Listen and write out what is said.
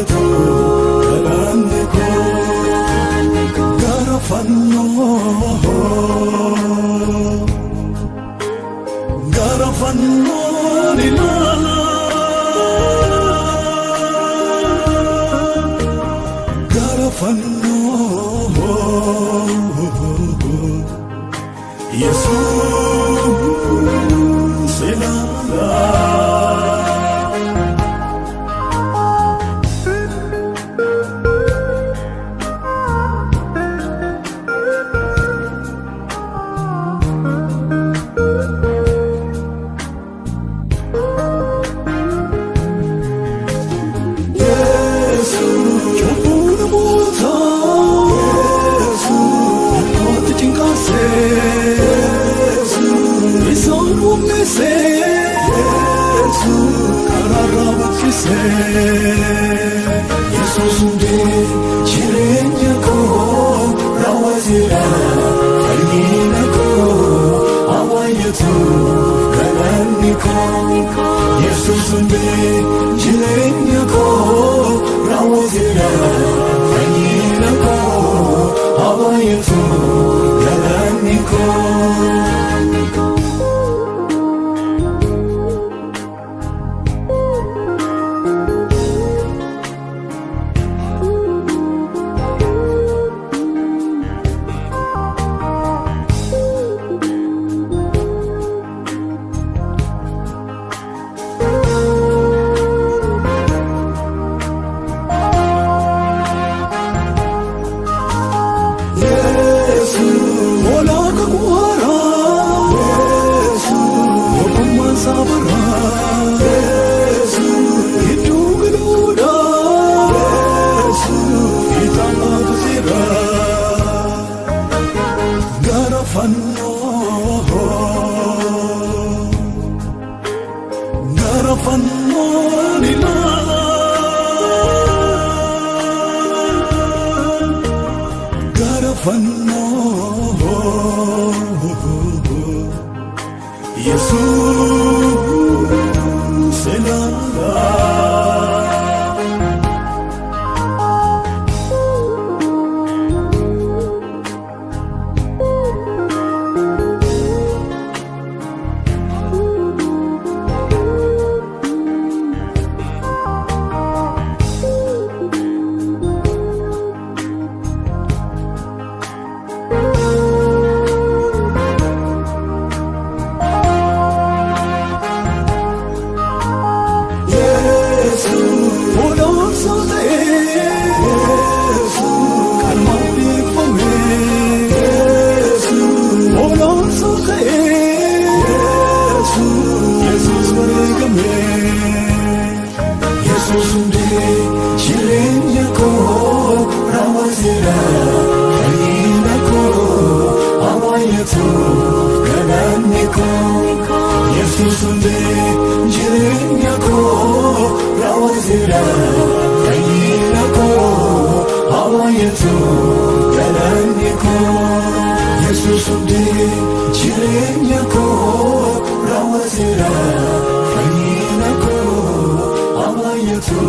Abayetu galanni koo gara fannoo gara fannoo ilaala gara fannoo Yesuus ilaala. Yesuus hundee jireenya koo raawwateera fayyina koo awwaayatu galanni koo. Yesuus hundee jireenya koo raawwateera fayyina koo awwaayatu galanni koo. Gara fannoo ilaala gara fannoo Yesuus ilaala. Yesuus hundee jireenya koo raawwateera fayyina koo awwaayatu galanni koo. Yesuus hundee jireenya koo raawwateera fayyina koo awwaayatu galanni koo. Yesuus hundee jireenya koo raawwateera fayyina koo awwaayatu